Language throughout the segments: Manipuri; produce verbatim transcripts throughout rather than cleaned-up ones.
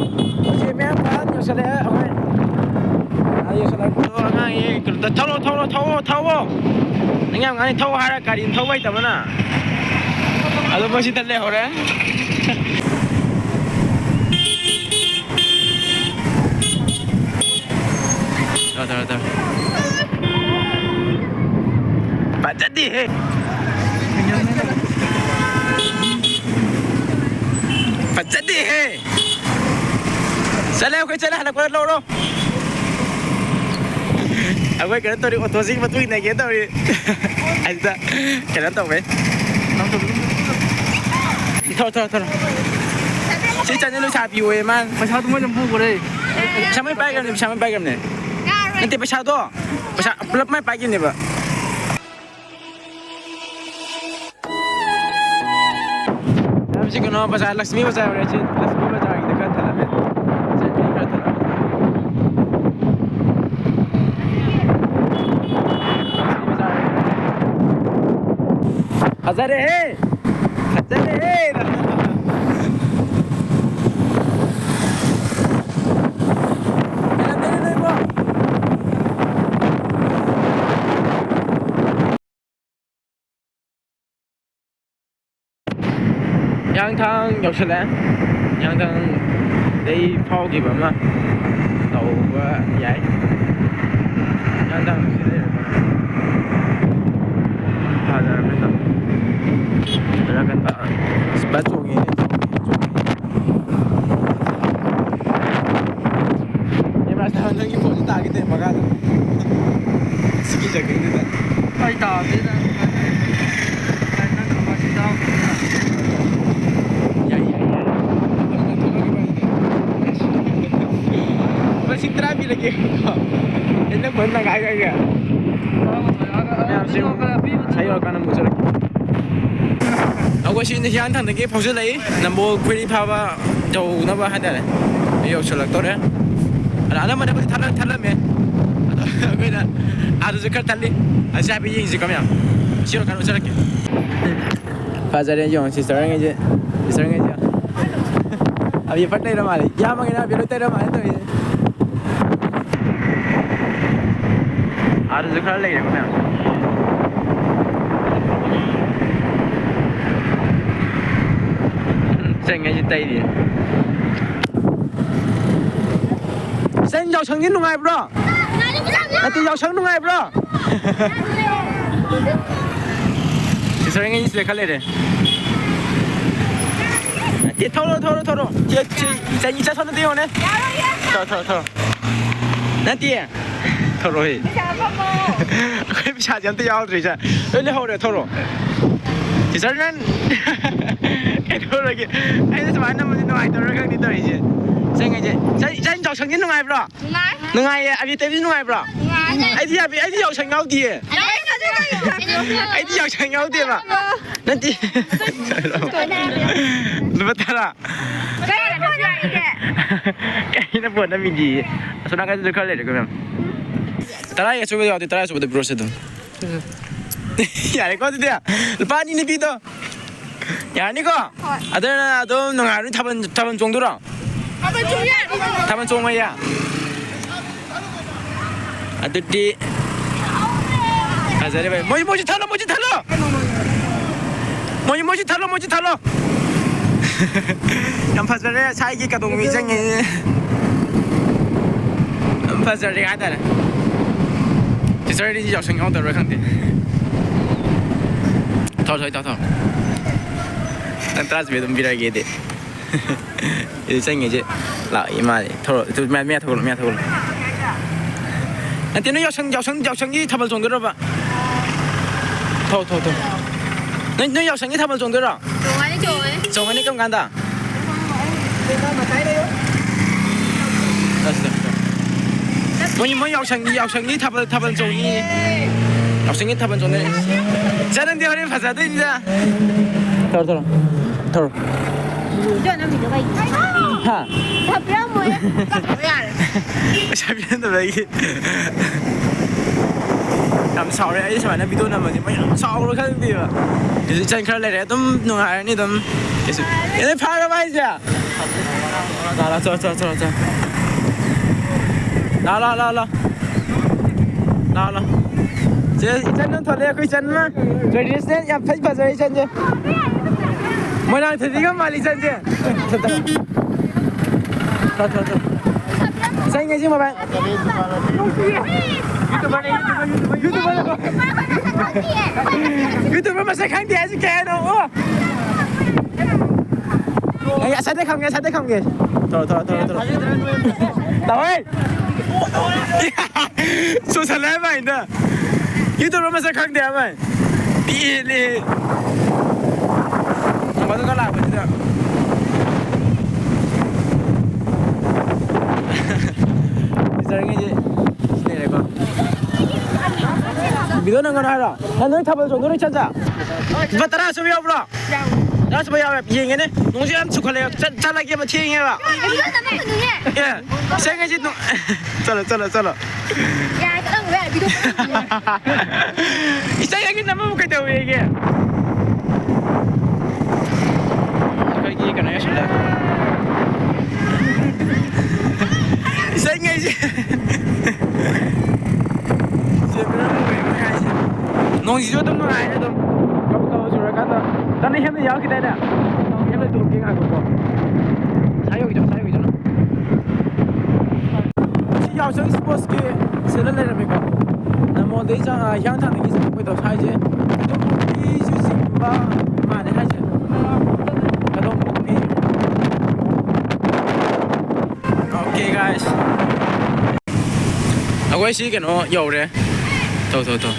ꯍꯧꯖꯤꯛ ꯃꯌꯥꯝ ꯐꯥꯅ ꯌꯧꯁꯜꯂꯛꯑꯦ ꯑꯩꯈꯣꯏ꯫ ꯑꯥ, ꯌꯧꯁꯜꯂꯛꯄꯗꯣ ꯑꯉꯥꯡ ꯌꯦ-, ꯀꯩꯅꯣꯗ ꯊꯧꯔꯣ, ꯊꯧꯔꯣ, ꯊꯧꯔꯣ, ꯊꯧꯔꯣ꯫ ꯅꯪ ꯌꯥꯝ ꯉꯥꯡꯉꯤ, ꯊꯧ ꯍꯥꯏꯔ ꯒꯥꯔꯤꯅ ꯊꯧꯕ ꯍꯩꯇꯕꯅ꯫ ꯑꯗꯣ ꯃꯣꯏ ꯁꯤꯗ ꯂꯩꯍꯧꯔꯦ꯫ ꯇꯧꯔꯣ, ꯇꯧꯔꯣ, ꯇꯧꯔꯣ꯫ ꯐꯖꯗꯦꯍꯦ꯫ ꯐꯖꯗꯦꯍꯦ꯫ ꯆꯠꯂꯦ, ꯑꯩꯈꯣꯏ ꯆꯠꯂꯦ, ꯍꯜꯂꯛꯄꯗ ꯂꯧꯔꯣ꯫ ꯑꯩꯈꯣꯏ ꯀꯩꯅꯣ ꯇꯧꯔꯤ, ꯑꯣꯇꯣꯁꯤꯒꯤ ꯃꯇꯨꯡ ꯏꯟꯅꯒꯦ ꯇꯧꯔꯤ꯫ ꯑꯁꯤꯗ ꯀꯩꯅꯣ ꯇꯧꯋꯦ꯫ ꯊꯧꯔꯣ, ꯊꯧꯔꯣ, ꯊꯧꯔꯣ꯫ ꯁꯤ ꯆꯠꯅꯤ ꯂꯣꯏ ꯁꯥꯕꯤꯌꯣꯌꯦ ꯃꯥꯅ꯫ ꯄꯩꯁꯥꯗꯣ ꯃꯣꯏꯅ ꯄꯨꯈ꯭ꯔꯦ꯫ ꯄꯩꯁꯥ ꯃꯣꯏ ꯄꯥꯏꯈ꯭ꯔꯕꯅꯦ, ꯄꯩꯁꯥ ꯃꯣꯏ ꯄꯥꯏꯈ꯭ꯔꯕꯅꯦ꯫ ꯌꯥꯔꯣꯏ꯫ ꯅꯠꯇꯦ, ꯄꯩꯁꯥꯗꯣ꯫ ꯄꯩꯁꯥ ꯄꯨꯂꯞ ꯃꯥꯏ ꯄꯥꯏꯈꯤꯕꯅꯦꯕ꯫ ꯁꯤ ꯀꯩꯅꯣ ꯕꯖꯥꯔ, ꯂꯛꯁꯃꯤ ꯕꯖꯥꯔ ꯑꯣꯏꯔꯦ꯫ ꯁꯤ ꯂꯛꯁꯃꯤ ꯕꯖꯥꯔꯒꯤꯗ ꯈꯔ ꯊꯜꯂꯝꯃꯦ꯫ ꯁꯤ ꯈꯔ ꯊꯜꯂꯝꯃꯦ꯫ ꯂꯛꯁꯃꯤ ꯕꯖꯥꯔ꯫ ꯐꯖꯔꯦꯍꯦ! ꯐꯖꯔꯦꯍꯦ! ꯍꯤꯌꯥꯡꯊꯥꯡ ꯌꯧꯁꯜꯂꯛꯑꯦ꯫ ꯍꯤꯌꯥꯡꯊꯥꯡꯗꯩ ꯐꯥꯎꯈꯤꯕ ꯑꯃ ꯇꯧꯕ ꯌꯥꯏ꯫ ꯍꯤꯌꯥꯡꯊꯥꯡ ꯁꯤ ꯂꯩꯔꯦ꯫ ꯐꯖꯔꯕꯅꯤꯅ꯫ ꯐꯖꯔꯀꯥꯟꯗ ꯕꯁ ꯆꯣꯡꯉꯦ, ꯆꯣꯡꯉꯦ, ꯆꯣꯡꯉꯦ꯫ ꯑꯦ, ꯃꯥꯁꯇꯔ, ꯅꯪꯒꯤ ꯐꯣꯟꯁꯦ ꯇꯥꯒꯦ ꯇꯧꯋꯦ ꯃꯈꯥꯗ꯫ ꯁꯤꯒꯤ ꯖꯒꯥꯗꯨꯗ꯫ ꯑꯩ ꯇꯥꯗꯦꯗ꯫ ꯌꯥꯏ, ꯌꯥꯏ, ꯌꯥꯏ꯫ ꯂꯨꯄꯥ ꯂꯤꯁꯤꯡ ꯇꯔꯥ ꯄꯤꯔꯒꯦ꯫ ꯑꯩ ꯅꯪ ꯐꯣꯟ ꯇꯪꯈꯥꯏ ꯈꯛ꯫ ꯃꯌꯥꯝꯁꯦ ꯉꯁꯥꯏ ꯌꯧꯔꯀꯥꯟꯗ ꯑꯃꯨꯛ ꯆꯠꯂꯛꯀꯦ꯫ ꯑꯩꯈꯣꯏ ꯁꯤ ꯍꯤꯌꯥꯡꯊꯥꯡꯗꯒꯤ ꯐꯥꯎꯖꯤꯜꯂꯛꯏ꯫ ꯅꯝꯕꯣꯜ ꯈꯣꯏꯔꯤ ꯐꯥꯕ ꯌꯧꯅꯕ ꯍꯥꯏꯇꯥꯔꯦ꯫ ꯌꯧꯁꯜꯂꯛꯇꯧꯔꯦ꯫ ꯑꯗ ꯑꯅꯝꯕꯅ ꯑꯩꯈꯣꯏ ꯊꯠꯂ-, ꯊꯠꯂꯝꯃꯦ꯫ ꯑꯗꯣ ꯑꯩꯈꯣꯏꯅ ꯑꯥꯗꯁꯨ ꯈꯔ ꯊꯠꯂꯤ꯫ ꯑꯁꯤ ꯍꯥꯏꯐꯦꯠ ꯌꯦꯡꯁꯤꯀꯣ ꯃꯌꯥꯝ꯫ ꯁꯤ ꯌꯧꯔꯀꯥꯟꯗ ꯎꯠꯆꯔꯛꯀꯦ꯫ ꯐꯖꯔꯦ ꯌꯦꯡꯉꯣ ꯁꯤꯁꯇꯔꯉꯩꯁꯦ꯫ ꯁꯤꯁꯇꯔꯉꯩꯁꯦ꯫ ꯑꯕꯤ ꯐꯠ ꯂꯩꯔ ꯃꯥꯜꯂꯦ꯫ ꯏꯌꯥꯝꯕꯒꯤꯅ ꯑꯕꯤ ꯂꯣꯏ ꯇꯩꯔ ꯃꯥꯜꯂꯦ ꯇꯧꯔꯤꯁꯦ꯫ ꯑꯥꯗꯁꯨ ꯈꯔ ꯂꯩꯔꯦ ꯃꯌꯥꯝ꯫ ꯆꯪꯉꯩꯁꯦ ꯇꯩꯔꯤ꯫ ꯆꯟ ꯌꯥꯎꯁꯪꯗꯤ ꯅꯨꯡꯉꯥꯏꯕ꯭ꯔꯣ? ꯅꯠꯇꯦ, ꯌꯥꯎꯁꯪ ꯅꯨꯡꯉꯥꯏꯕ꯭ꯔꯣ? ꯁꯤꯁꯇꯔ ꯉꯩ ꯁꯤꯗ ꯈꯔ ꯂꯩꯔꯦ꯫ ꯅꯠꯇꯦ, ꯊꯧꯔꯣ, ꯊꯧꯔꯣ, ꯊꯧꯔꯣ꯫ ꯆꯦ, ꯆꯦ, ꯆꯅꯤ ꯆꯠꯊꯣꯛꯅꯗꯦ ꯌꯦꯡꯉꯣꯅꯦ꯫ ꯊꯧꯔꯣ, ꯊꯧꯔꯣ, ꯊꯧꯔꯣ꯫ ꯅꯠꯇꯦ꯫ ꯊꯧꯔꯣ, ꯍꯦ꯫ ꯑꯩꯈꯣꯏ ꯄꯩꯁꯥꯁꯦ ꯑꯝꯇ ꯌꯥꯎꯗ꯭ꯔꯤ, ꯁꯦ꯫ ꯂꯣꯏ ꯂꯩꯍꯧꯔꯦ, ꯊꯧꯔꯣ꯫ ꯁꯤꯁꯇꯔ, ꯅꯪ ꯀꯩꯗꯧꯔꯒꯦ? ꯑꯩꯅ ꯁꯨꯃꯥꯏꯅ ꯅꯝꯕꯁꯦ ꯅꯨꯡꯉꯥꯏꯇꯕ꯭ꯔꯥ ꯈꯪꯗꯦ ꯇꯧꯔꯤꯁꯦ꯫ ꯆꯪꯉꯩꯁꯦ꯫ ꯆꯟ, ꯆꯟ ꯌꯥꯎꯁꯪꯗꯤ ꯅꯨꯡꯉꯥꯏꯕ꯭ꯔꯣ? ꯅꯨꯡꯉꯥꯏ꯫ ꯅꯨꯡꯉꯥꯏꯌꯦ꯫ ꯑꯕꯤ ꯇꯩꯕꯤ ꯅꯨꯡꯉꯥꯏꯕ꯭ꯔꯣ? ꯅꯨꯡꯉꯥꯏ꯫ ꯑꯩꯗꯤ ꯑꯕꯤ-, ꯑꯩꯗꯤ ꯌꯥꯎꯁꯪ ꯌꯥꯎꯗꯤꯌꯦ꯫ ꯑꯩ ꯑꯗꯨ ꯀꯩꯅꯣ? ꯑꯩꯗꯤ ꯌꯥꯎꯁꯪ ꯌꯥꯎꯗꯦꯕ꯫ ꯅꯠꯇꯦ꯫ ꯂꯨꯄꯥ ꯇꯔꯥ꯫ ꯀꯩꯅꯣ ꯄꯣꯠ ꯅꯝꯃꯤꯒꯦ? ꯀꯩꯅꯣ ꯄꯣꯠ ꯅꯝꯃꯤꯒꯦ? ꯑꯁꯣꯝ ꯅꯥꯀꯟꯗꯁꯨ ꯈꯔ ꯂꯩꯔꯦ, ꯀꯣ ꯃꯌꯥꯝ꯫ ꯇꯔꯥ ꯑꯆꯨꯕ ꯌꯥꯎꯗꯦ, ꯇꯔꯥ ꯑꯆꯨꯕꯗ ꯄꯤꯔꯛꯑꯣꯁꯦ ꯑꯗꯨꯝ꯫ ꯌꯥꯔꯦꯀꯣ ꯑꯗꯨꯗꯤ꯫ ꯂꯨꯄꯥ ꯑꯅꯤ ꯅꯨꯄꯤꯗꯣ꯫ ꯌꯥꯔꯅꯤꯀꯣ? ꯍꯣꯏ꯫ ꯑꯗꯨꯅ ꯑꯗꯨꯝ ꯅꯨꯡꯉꯥꯏꯔꯅꯤ꯫ ꯊꯥꯕꯜ, ꯊꯥꯕꯜ ꯆꯣꯡꯗꯣꯏꯔꯣ? ꯊꯥꯕꯜ ꯆꯣꯡ ꯌꯥꯔꯅꯤ꯫ ꯊꯥꯕꯜ ꯆꯣꯡꯉꯣꯏꯌꯦ? ꯑꯗꯨꯗꯤ ꯐꯖꯔꯦ ꯚꯥꯏ꯫ ꯃꯣꯏ, ꯃꯣꯏꯁꯨ ꯊꯜꯂꯣ, ꯃꯣꯏꯁꯨ ꯊꯜꯂꯣ꯫ ꯃꯣꯏ, ꯃꯣꯏꯁꯨ ꯊꯜꯂꯣ, ꯃꯣꯏꯁꯨ ꯊꯜꯂꯣ꯫ ꯌꯥꯝ ꯐꯖꯔꯦ, ꯁꯥꯏꯒꯤ ꯀꯗꯣꯝ ꯃꯤ ꯆꯪꯉꯦ꯫ ꯌꯥꯝ ꯐꯖꯔꯦ ꯍꯥꯏꯇꯥꯔꯦ꯫ ꯁꯤꯁꯇꯔꯗꯤ ꯌꯥꯎꯁꯪ ꯌꯥꯎꯗꯕ꯭ꯔꯥ ꯈꯪꯗꯦ꯫ ꯊꯧ, ꯊꯧ, ꯊꯧ, ꯊꯧ꯫ ꯅꯪ ꯇꯔꯥ ꯆꯄꯤ ꯑꯗꯨꯝ ꯄꯤꯔꯛꯑꯒꯦꯗꯤ꯫ ꯏꯗꯤ ꯆꯪꯉꯤꯁꯦ ꯂꯥꯛꯏ ꯃꯥꯜꯂꯦ꯫ ꯊꯧꯔꯣ-, ꯇꯨ ꯃꯌꯥ, ꯃꯌꯥ ꯊꯧꯒꯠꯂꯣ, ꯃꯌꯥ ꯊꯧꯒꯠꯂꯣ꯫ ꯅꯠꯇꯦ, ꯅꯣꯏ ꯌꯥꯎꯁꯪ, ꯌꯥꯎꯁꯪ, ꯌꯥꯎꯁꯪꯒꯤ ꯊꯥꯕꯜ ꯆꯣꯡꯗꯣꯏꯔꯕ? ꯊꯧ, ꯊꯧ, ꯊꯧ꯫ ꯅꯣꯏ, ꯅꯣꯏ ꯌꯥꯎꯁꯪꯒꯤ ꯊꯥꯕꯜ ꯆꯣꯡꯗꯣꯏꯔꯣ? ꯆꯣꯡꯉꯅꯤ, ꯆꯣꯡꯉꯅꯤ꯫ ꯆꯣꯡꯉꯅꯤ ꯀꯔꯝ ꯀꯥꯟꯗ? ꯃꯣꯏ, ꯃꯣꯏ ꯌꯥꯎꯁꯪꯒꯤ, ꯌꯥꯎꯁꯪꯒꯤ ꯊꯥꯕꯜ, ꯊꯥꯕꯜ ꯆꯣꯡꯉꯤ꯫ ꯌꯥꯎꯁꯪꯒꯤ ꯊꯥꯕꯜ ꯆꯣꯡꯉꯤ꯫ ꯆꯠꯅꯟꯗꯤ ꯍꯣꯔꯦꯟ ꯐꯖꯗꯣꯏꯅꯤꯗ꯫ ꯊꯧꯔꯣ, ꯊꯧꯔꯣ꯫ ꯊꯧꯔꯣ꯫ ꯏꯆꯦ, ꯅꯪꯒꯤꯗꯣ ꯀꯩꯒꯤꯅꯣ? ꯍꯥ? ꯄꯩꯁꯥ ꯄꯤꯔꯝꯃꯣꯏ꯫ ꯀꯛꯈ꯭ꯔꯣ ꯌꯥꯔꯦ꯫ ꯄꯩꯁꯥ ꯄꯤꯔꯝꯗꯕꯒꯤ꯫ ꯌꯥꯝ ꯁꯥꯎꯔꯦ꯫ ꯑꯩ ꯁꯨꯃꯥꯏꯅ ꯚꯤꯗꯤꯑꯣ ꯅꯝꯕꯁꯦ ꯃꯣꯏ ꯌꯥꯝ ꯁꯥꯎꯔ ꯈꯪꯗꯦꯕ꯫ ꯍꯧꯖꯤꯛ ꯏꯆꯟ ꯈꯔ ꯂꯩꯔꯦ, ꯑꯗꯨꯝ ꯅꯨꯡꯉꯥꯏꯔꯅꯤ ꯑꯗꯨꯝ꯫ ꯀꯩꯁꯨ ꯑꯦ, ꯐꯥꯔꯕ ꯍꯥꯏꯁꯦ? ꯂꯥ, ꯂꯥ, ꯆꯣ, ꯆꯣ, ꯆꯣ, ꯆꯣ꯫ ꯂꯥ, ꯂꯥ, ꯂꯥ, ꯂꯥ꯫ ꯂꯥ, ꯂꯥ꯫ ꯁꯦ, ꯏꯆꯟ ꯑꯃ ꯊꯣꯛꯂꯛꯑꯦ, ꯑꯩꯈꯣꯏ ꯏꯆꯟ ꯑꯃ꯫ ꯇ꯭ꯔꯦꯗꯤꯁꯅꯦꯜ ꯌꯥꯝ ꯐꯩ, ꯐꯖꯔꯦ ꯏꯆꯟꯁꯦ꯫ ꯃꯣꯏꯔꯥꯡ ꯊꯣꯏꯕꯤꯒ ꯃꯥꯜꯂꯤ ꯏꯆꯟꯁꯦ꯫ ꯊꯣ, ꯊꯣ, ꯊꯣ꯫ ꯏꯆꯟ ꯉꯁꯤ ꯃꯣꯕꯥꯏꯜ꯫ YouTuber ꯃꯁꯛ ꯈꯪꯗꯦ ꯍꯥꯏꯁꯤ ꯀꯩ ꯍꯥꯏꯅꯣ? ꯑꯣ꯫ ꯑꯩ ꯑꯁꯥꯏꯗ ꯈꯪꯒꯦ, ꯑꯁꯥꯏꯗ ꯈꯪꯒꯦ꯫ ꯊꯣꯔꯣ, ꯊꯣꯔꯣ, ꯊꯣꯔꯣ, ꯊꯣꯔꯣ꯫ ꯂꯥꯛꯑꯣꯍꯦ꯫ ꯁꯣꯁꯜꯂꯦ ꯍꯥꯏꯕ ꯑꯩꯅ꯫ YouTuber ꯃꯁꯛ ꯈꯪꯗꯦ ꯍꯥꯏꯕ꯫ ꯄꯤꯛꯑꯦꯅꯦ꯫ ꯅꯝꯕꯔꯗꯨꯒ ꯂꯥꯛꯄꯁꯤꯗ꯫ ꯁꯤꯁꯇꯔꯉꯩꯁꯦ ꯁꯤ ꯂꯩꯔꯦꯀꯣ꯫ ꯚꯤꯗꯤꯑꯣ ꯅꯝꯒꯅꯣ ꯍꯥꯏꯔꯣ? ꯅꯪ ꯅꯣꯏ ꯊꯥꯕꯜ ꯆꯣꯡꯗꯣꯏꯔꯣ ꯏꯆꯟꯁꯦ? ꯂꯨꯄꯥ ꯇꯔꯥ ꯁꯨꯕ ꯌꯥꯎꯕ꯭ꯔꯣ? ꯇꯔꯥ ꯁꯨꯕ ꯌꯥꯎꯋꯦ꯫ ꯌꯦꯡꯒꯦꯅꯦ꯫ ꯅꯣꯡꯁꯨ ꯌꯥꯝ ꯆꯨꯈꯠꯂꯛꯑꯦ꯫ ꯆꯠ-, ꯆꯠꯂꯒꯦꯕ, ꯊꯦꯡꯉꯦꯕ꯫ ꯑꯦ, ꯏꯆꯟꯉꯩꯁꯦ ꯅꯣ-, ꯆꯠꯂꯣ, ꯆꯠꯂꯣ, ꯆꯠꯂꯣ꯫ ꯌꯥꯔꯦ, ꯆꯠꯂꯝꯃꯣ, ꯌꯥꯔꯦ, ꯚꯤꯗꯤꯑꯣ ꯆꯠꯂꯝꯃꯣ꯫ ꯏꯆꯟ ꯑꯩꯒꯤ ꯅꯝꯕꯕꯨ ꯀꯩꯗꯧꯋꯦꯒꯦ? ꯑꯩꯈꯣꯏꯒꯤ ꯀꯩꯅꯣ ꯌꯧꯁꯤꯜꯂꯦ꯫ ꯏꯆꯟꯉꯩꯁꯦ꯫ ꯅꯣꯡꯁꯤꯁꯨ ꯑꯗꯨꯝ ꯅꯨꯡꯉꯥꯏꯔꯦ ꯑꯗꯨꯝ꯫ ꯀꯕꯛ ꯀꯕꯛ ꯆꯨꯔꯀꯥꯟꯗ꯫ ꯇꯥꯅ ꯍꯦꯝꯅ ꯌꯥꯎꯈꯤꯗꯥꯏꯅꯦ? ꯍꯦꯝꯅ ꯇꯣꯡꯒꯦ ꯉꯥꯏꯈꯣꯀꯣ꯫ ꯁꯥꯏ ꯌꯧꯈꯤꯁꯅꯨ, ꯁꯥꯏ ꯌꯧꯈꯤꯁꯅꯨ꯫ ꯁꯤ ꯌꯥꯎꯁꯪ ꯁ꯭ꯄꯣꯔꯠꯁꯀꯤ ꯁꯤꯗ ꯂꯩꯔꯝꯃꯦꯀꯣ꯫ ꯅꯝꯕꯣꯜꯗꯒꯤ ꯆꯪ-, ꯑ, ꯍꯤꯌꯥꯡꯊꯥꯡꯗꯒꯤ ꯆꯪꯉꯛꯄꯗꯣ ꯁ꯭ꯋꯥꯏꯁꯦ ꯀꯗꯣꯝꯄꯣꯛꯄꯤꯁꯨ ꯆꯤꯡꯕ ꯃꯥꯜꯂꯦ ꯍꯥꯏꯁꯦ꯫ ꯀꯗꯣꯝꯄꯣꯛꯄꯤ꯫ Okay, guys. ꯑꯩꯈꯣꯏ ꯁꯤ ꯀꯩꯅꯣ ꯌꯧꯔꯦ꯫ ꯊꯧ, ꯊꯧ, ꯊꯧ꯫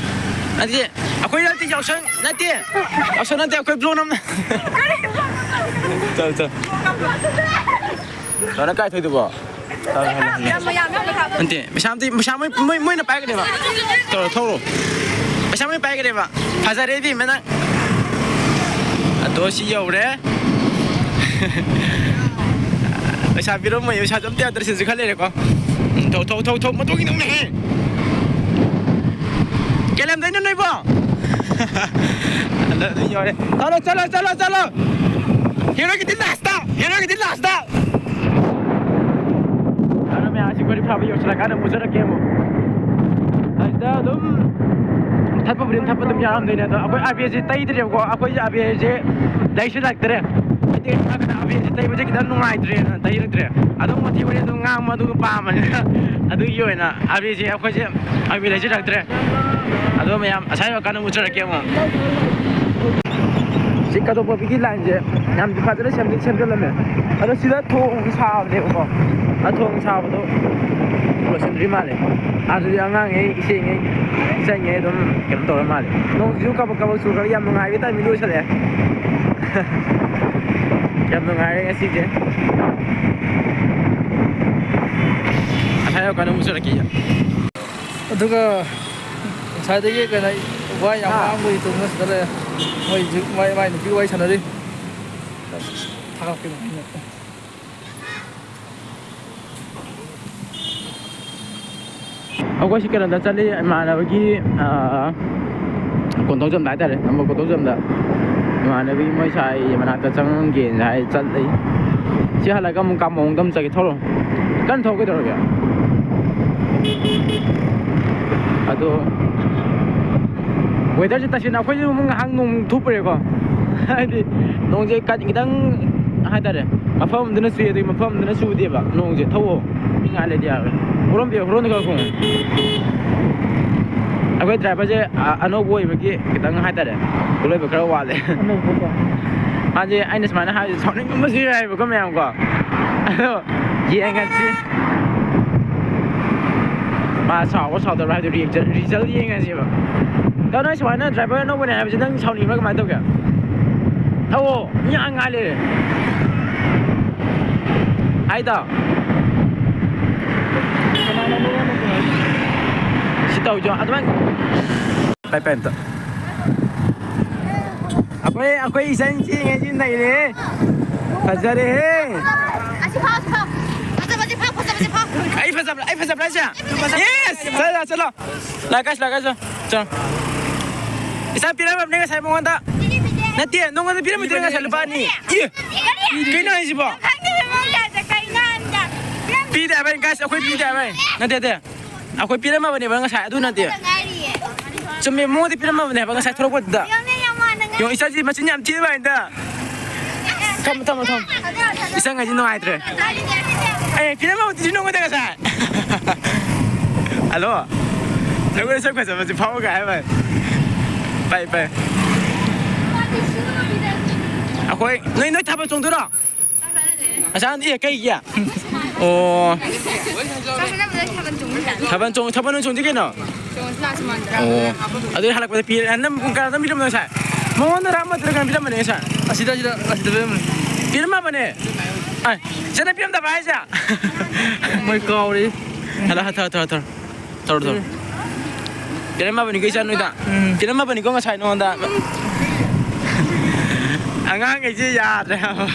ꯅꯠꯇꯦ, ꯑꯩꯈꯣꯏ ꯅꯠꯇꯦ, ꯌꯥꯎꯁꯪ ꯅꯠꯇꯦ꯫ ꯌꯥꯎꯁꯪ ꯅꯠꯇꯦ, ꯑꯩꯈꯣꯏ ꯕ꯭ꯂꯣꯛ ꯅꯝ-, ꯊꯧ, ꯊꯧ꯫ ꯅꯪ ꯀꯥꯏ ꯊꯧꯗꯨꯕꯣ? ꯅꯠꯇꯦ, ꯄꯩꯁꯥ ꯑꯝꯇ, ꯄꯩꯁꯥ ꯃꯣꯏ, ꯃꯣꯏ, ꯃꯣꯏꯅ ꯄꯥꯏꯒꯅꯦꯕ꯫ ꯇꯧꯔꯣ, ꯊꯧꯔꯣ꯫ ꯄꯩꯁꯥ ꯃꯣꯏ ꯄꯥꯏꯒꯅꯦꯕ꯫ ꯐꯖꯔꯦ ꯏꯕꯦꯝꯃ ꯅꯪ꯫ ꯑꯗꯣ ꯁꯤ ꯌꯧꯔꯦ꯫ ꯄꯩꯁꯥ ꯄꯤꯔꯝꯃꯣꯏ, ꯄꯩꯁꯥꯁꯨ ꯑꯝꯇ ꯌꯥꯗ꯭ꯔꯦ, ꯁꯤꯁꯨ ꯈꯔ ꯂꯩꯔꯦꯀꯣ꯫ ꯊꯧ, ꯊꯧ, ꯊꯧ, ꯊꯧ, ꯃꯇꯨꯡ ꯏꯟꯅꯧꯅꯦꯍꯦ꯫ ꯀꯩ ꯂꯝꯗꯩꯅꯣ ꯅꯣꯏꯕꯣ? ꯑꯗ ꯑꯗꯨꯝ ꯌꯧꯔꯦ꯫ ꯆꯠꯂꯣ, ꯆꯠꯂꯣ, ꯆꯠꯂꯣ, ꯆꯠꯂꯣ꯫ ꯍꯦꯔꯣꯒꯤꯗꯤ ꯂꯥꯁꯇ, ꯍꯦꯔꯣꯒꯤꯗꯤ ꯂꯥꯁꯇ꯫ ꯑꯗꯣ ꯃꯌꯥꯝ ꯑꯁꯤ ꯒꯥꯔꯤ ꯐꯥꯕ ꯌꯧꯁꯤꯜꯂꯀꯥꯟꯗ ꯃꯨꯠꯆꯔꯛꯀꯦ ꯑꯃꯨꯛ꯫ ꯑꯁꯤꯗ ꯑꯗꯨꯝ ꯊꯠꯄꯕꯨꯗꯤ ꯑꯗꯨꯝ ꯊꯠꯄ ꯑꯗꯨꯝ ꯌꯥꯔꯝꯗꯣꯏꯅꯦ, ꯑꯗꯣ ꯑꯩꯈꯣꯏ ꯑꯥꯔ ꯕꯤ ꯑꯦꯁꯁꯦ ꯇꯩꯗ꯭ꯔꯦꯕꯀꯣ꯫ ꯑꯩꯈꯣꯏꯁꯦ ꯑꯥꯔ ꯕꯤ ꯑꯦꯁꯁꯦ ꯂꯩꯁꯤꯜꯂꯛꯇ꯭ꯔꯦ꯫ ꯍꯥꯏꯗꯤ ꯑꯥꯔ ꯕꯤ ꯑꯦꯁꯁꯦ ꯇꯩꯕꯁꯦ ꯈꯤꯇꯪ ꯅꯨꯡꯉꯥꯏꯇ꯭ꯔꯦꯅ ꯇꯩꯔꯛꯇ꯭ꯔꯦ꯫ ꯑꯗꯨꯝ ꯋꯥꯊꯤ ꯋꯥꯔꯦꯝ ꯑꯗꯨꯝ ꯉꯥꯡꯕ ꯑꯗꯨꯒ ꯄꯥꯝꯕꯅꯤꯅ ꯑꯗꯨꯒꯤ ꯑꯣꯏꯅ ꯑꯥꯔ ꯕꯤ ꯑꯦꯁꯁꯦ ꯑꯩꯈꯣꯏꯁꯦ ꯑꯥꯔ ꯕꯤ ꯑꯦꯁ ꯂꯩꯁꯤꯜꯂꯛꯇ꯭ꯔꯦ꯫ ꯑꯗꯣ ꯃꯌꯥꯝ ꯑꯁꯥꯏ ꯌꯧꯔꯀꯥꯟꯗ ꯎꯠꯆꯔꯛꯀꯦ ꯑꯃꯨꯛ꯫ ꯁꯤ ꯀꯗꯣꯛꯄꯕꯤꯒꯤ ꯂꯥꯏꯟꯁꯦ ꯌꯥꯝ ꯐꯖꯅ ꯁꯦꯝꯗꯤ ꯁꯦꯝꯖꯤꯜꯂꯝꯃꯦ꯫ ꯑꯗꯣ ꯁꯤꯗ ꯊꯣꯡ ꯁꯥꯕꯅꯦꯕꯀꯣ꯫ ꯑ ꯊꯣꯡ ꯁꯥꯕꯗꯣ ꯂꯣꯏꯁꯤꯟꯗ꯭ꯔꯤ ꯃꯥꯜꯂꯦ꯫ ꯑꯗꯨꯗꯤ ꯑꯉꯥꯡꯉꯩ, ꯏꯆꯦꯉꯩ, ꯏꯆꯟꯉꯩ ꯑꯗꯨꯝ ꯀꯩꯅꯣ ꯇꯧꯔ ꯃꯥꯜꯂꯦ꯫ ꯅꯣꯡꯁꯤꯁꯨ ꯀꯕꯛ ꯀꯕꯛ ꯆꯨꯔꯒ ꯌꯥꯝ ꯅꯨꯡꯉꯥꯏꯕꯒꯤ ꯇꯥꯏꯃꯤꯡꯗꯣ ꯑꯣꯏꯁꯜꯂꯛꯑꯦ꯫ ꯌꯥꯝ ꯅꯨꯡꯉꯥꯏꯔꯦ ꯉꯁꯤꯁꯦ꯫ ꯑꯁꯥꯏ ꯌꯧꯔꯀꯥꯟꯗ ꯑꯃꯨꯛ ꯆꯠꯂꯛꯀꯦ꯫ ꯑꯗꯨꯒ ꯉꯁꯥꯏꯗꯒꯤ ꯀꯩꯅꯣ ꯋꯥ ꯌꯥꯝ ꯍꯥ? ꯉꯥꯡꯕꯒꯤ ꯇꯧꯕ ꯁꯤꯗ ꯂꯩꯔꯦ꯫ ꯃꯣꯏ ꯍꯧꯖꯤꯛ ꯃꯥꯏ, ꯃꯥꯏ ꯅꯨꯄꯤ ꯋꯥꯔꯤ ꯁꯥꯟꯅꯔꯤ꯫ ꯊꯥꯒꯠꯀꯦ꯫ ꯑꯩꯈꯣꯏ ꯁꯤ ꯀꯩꯅꯣꯗ ꯆꯠꯂꯤ, ꯏꯃꯥꯟꯅꯕꯒꯤ, ꯑꯥ, ꯀꯣꯟꯊꯧꯖꯝꯗ ꯍꯥꯏꯇꯥꯔꯦ, ꯅꯝꯕꯣꯜ ꯀꯣꯟꯊꯧꯖꯝꯗ ꯏꯃꯥꯟꯅꯕꯒꯤ ꯃꯣꯏ ꯁꯥꯏ ꯃꯅꯥꯛꯇ ꯆꯪꯉꯝꯒꯦꯅ ꯍꯥꯏ ꯆꯠꯂꯤ꯫ ꯁꯤ ꯍꯜꯂꯒ ꯑꯃꯨꯛ ꯀꯥꯃꯣꯡꯗ ꯑꯃꯨꯛ ꯆꯠꯀꯦ꯫ ꯊꯧꯔꯣ, ꯀꯟꯅ ꯊꯧ, ꯀꯩꯗꯧꯔꯒꯦ? ꯑꯗꯣ ꯋꯦꯗꯔꯁꯦ ꯇꯁꯦꯡꯅ ꯑꯩꯈꯣꯏꯁꯨ ꯑꯃꯨꯛ ꯉꯥꯏꯍꯥꯛ ꯅꯣꯡ ꯊꯣꯛꯄꯔꯦꯀꯣ꯫ ꯍꯥꯏꯗꯤ ꯅꯣꯡꯁꯦ ꯀꯟ-, ꯈꯤꯇꯪ ꯍꯥꯏꯇꯥꯔꯦ, ꯃꯐꯝ ꯑꯃꯗꯅ ꯆꯨꯏ, ꯑꯗꯨꯒꯤ ꯃꯐꯝ ꯑꯃꯗꯅ ꯆꯨꯗꯦꯕ ꯅꯣꯡꯁꯦ꯫ ꯊꯧꯋꯣ, ꯃꯤ ꯉꯥꯏ ꯂꯩꯗꯤ ꯌꯥꯔꯣꯏ꯫ ꯍꯣꯔꯣꯟꯕꯤꯌꯣ, ꯍꯣꯔꯣꯟꯗꯤ ꯈꯔ ꯈꯣꯡꯉꯣ꯫ ꯑꯩꯈꯣꯏ ꯗ꯭ꯔꯥꯏꯚꯔꯁꯦ, ꯑ-, ꯑꯅꯧꯕ ꯑꯣꯏꯕꯒꯤ ꯈꯤꯇꯪ ꯍꯥꯏꯇꯥꯔꯦ, ꯈꯨꯂꯣꯏꯕ ꯈꯔ ꯋꯥꯠꯂꯦ꯫ ꯑꯅꯧꯕꯀꯣ? ꯃꯥꯁꯦ ꯑꯩꯅ ꯁꯨꯃꯥꯏꯅ ꯍꯥꯏꯕꯁꯦ ꯁꯥꯎꯅꯤꯡꯉꯝꯕꯁꯨ ꯌꯥꯏꯑꯕꯀꯣ ꯃꯌꯥꯝꯀꯣ꯫ ꯑꯗꯣ ꯌꯦꯡꯉꯁꯤ꯫ ꯃꯥ ꯁꯥꯎꯕ ꯁꯥꯎꯗꯕ꯭ꯔꯥ ꯍꯥꯏꯗꯣ ꯔꯤꯌꯦꯛꯁꯟ, ꯔꯤꯖꯜ ꯌꯦꯡꯉꯁꯦꯕ꯫ ꯀꯩꯅꯣ, ꯅꯪ ꯁꯨꯃꯥꯏꯅ ꯗ꯭ꯔꯥꯏꯚꯔ ꯑꯅꯧꯕꯅꯦ ꯍꯥꯏꯕꯁꯦ ꯅꯪ ꯁꯥꯎꯅꯤꯡꯕ꯭ꯔꯥ ꯀꯃꯥꯏꯅ ꯇꯧꯒꯦ? ꯊꯧꯋꯣ, ꯃꯤ ꯌꯥꯝ ꯉꯥꯏ ꯂꯩꯔꯦ꯫ ꯍꯥꯏꯗꯣ꯫ ꯁꯤ ꯇꯧꯁꯦ ꯑꯗꯨꯃꯥꯏꯅ꯫ ꯄꯥꯏ, ꯄꯥꯏ ꯑꯝꯇ꯫ ꯑꯩꯈꯣꯏ, ꯑꯩꯈꯣꯏ ꯏꯆꯟ ꯏꯆꯦꯉꯩꯁꯤ ꯅꯩꯔꯦꯍꯦ꯫ ꯐꯖꯔꯦꯍꯦ꯫ ꯑꯁꯤ ꯐꯥꯎ, ꯑꯁꯤ ꯐꯥꯎ꯫ ꯐꯖꯕꯁꯦ ꯐꯥꯎ, ꯐꯖꯕꯁꯦ ꯐꯥꯎ꯫ ꯑꯩ ꯐꯖꯕ꯭ꯔꯥ? ꯑꯩ ꯐꯖꯕ꯭ꯔꯥ ꯍꯥꯏꯁꯦ? ꯐꯖꯕ꯫ Yes! ꯆꯠꯂꯣ, ꯆꯠꯂꯣ꯫ ꯂꯥꯛꯀꯥꯏꯁ, ꯂꯥꯛꯀꯥꯏꯁ꯫ ꯆꯪ꯫ ꯏꯆꯥ ꯄꯤꯔꯝꯃꯕꯅꯦ ꯉꯁꯥꯏ ꯃꯉꯣꯟꯗ꯫ ꯅꯠꯇꯦ, ꯅꯉꯣꯟꯗ ꯄꯤꯔꯝꯃꯤꯗꯨꯅ ꯉꯁꯥꯏ ꯂꯨꯄꯥ ꯑꯅꯤ꯫ ꯏ! ꯀꯩꯅꯣ ꯍꯥꯏꯁꯤꯕꯣ? ꯄꯤꯗꯦ ꯍꯥꯏꯕ ꯑꯩꯅ ꯀꯥꯏꯁꯦ, ꯑꯩꯈꯣꯏ ꯄꯤꯗꯦ ꯍꯥꯏꯕ ꯑꯩ꯫ ꯅꯠꯇꯦ, ꯅꯠꯇꯦ꯫ ꯑꯩꯈꯣꯏ ꯄꯤꯔꯝꯃꯕꯅꯦꯕ ꯉꯁꯥꯏ, ꯑꯗꯨ ꯅꯠꯇꯦ꯫ ꯆꯨꯝꯃꯦ, ꯃꯉꯣꯟꯗ ꯄꯤꯔꯝꯃꯕꯅꯦ ꯍꯥꯏꯕ ꯉꯁꯥꯏ ꯊꯣꯛꯂꯛꯄꯗꯨꯗ꯫ ꯌꯦꯡꯉꯣ, ꯏꯆꯥꯁꯤ ꯃꯆꯤꯟ ꯌꯥꯝ ꯊꯤꯕ ꯍꯥꯏꯗ꯫ ꯊꯝꯃꯣ, ꯊꯝꯃꯣ, ꯊꯝꯃꯣ꯫ ꯏꯆꯪ ꯍꯥꯏꯁꯤ ꯅꯨꯡꯉꯥꯏꯇ꯭ꯔꯦ꯫ ꯑꯦ, ꯄꯤꯔꯝꯃꯕꯗꯨꯗꯤ ꯅꯉꯣꯟꯗ ꯉꯁꯥꯏ꯫ ꯍꯜꯂꯣ꯫ ꯅꯪꯉꯣꯟꯗ ꯁꯛ ꯐꯖꯕꯁꯤ ꯐꯥꯎꯒ ꯍꯥꯏꯕ꯫ ꯄꯥꯏ, ꯄꯥꯏ꯫ ꯑꯩꯈꯣꯏ, ꯅꯣꯏ, ꯅꯣꯏ ꯊꯥꯕꯜ ꯆꯣꯡꯗꯣꯏꯔꯣ? ꯉꯁꯥꯏ ꯑꯦ, ꯀꯩꯒꯤ? ꯑꯣ꯫ ꯊꯥꯕꯜ ꯆꯣꯡ-, ꯊꯥꯕꯜ ꯑꯣꯏꯅ ꯆꯣꯡꯁꯤ ꯀꯩꯅꯣ? ꯑꯣ꯫ ꯑꯗꯨꯗꯤ ꯍꯜꯂꯛꯄꯗ ꯄꯤꯔꯦ꯫ ꯅꯪ ꯀꯅꯥꯗ ꯄꯤꯔꯝꯕꯅꯣ ꯉꯁꯥꯏ? ꯃꯉꯣꯟꯗꯔ ꯑꯃꯗꯨꯔ ꯀꯅꯥ ꯄꯤꯔꯝꯕꯅꯦ ꯉꯁꯥꯏ? ꯑꯁꯤꯗ, ꯑꯁꯤꯗ, ꯑꯁꯤꯗ ꯄꯤꯔꯝꯕꯅꯦ꯫ ꯄꯤꯔꯝꯃꯕꯅꯦ? ꯑꯥꯏ, ꯁꯤꯗ ꯄꯤꯔꯝꯗꯕ꯭ꯔꯥ ꯍꯥꯏꯁꯦ? ꯃꯣꯏ ꯀꯥꯎꯔꯦ꯫ Hello, hello, hello, hello. ꯇꯧꯔꯣ, ꯇꯧꯔꯣ꯫ ꯄꯤꯔꯝꯃꯕꯅꯤꯀꯣ ꯏꯆꯥ ꯅꯣꯏꯗ꯫ ꯎꯝ꯫ ꯄꯤꯔꯝꯃꯕꯅꯤꯀꯣ ꯉꯁꯥꯏ ꯅꯉꯣꯟꯗ꯫ ꯑꯉꯥꯡꯈꯩꯁꯦ ꯌꯥꯗ꯭ꯔꯦ ꯍꯥꯏꯕ꯫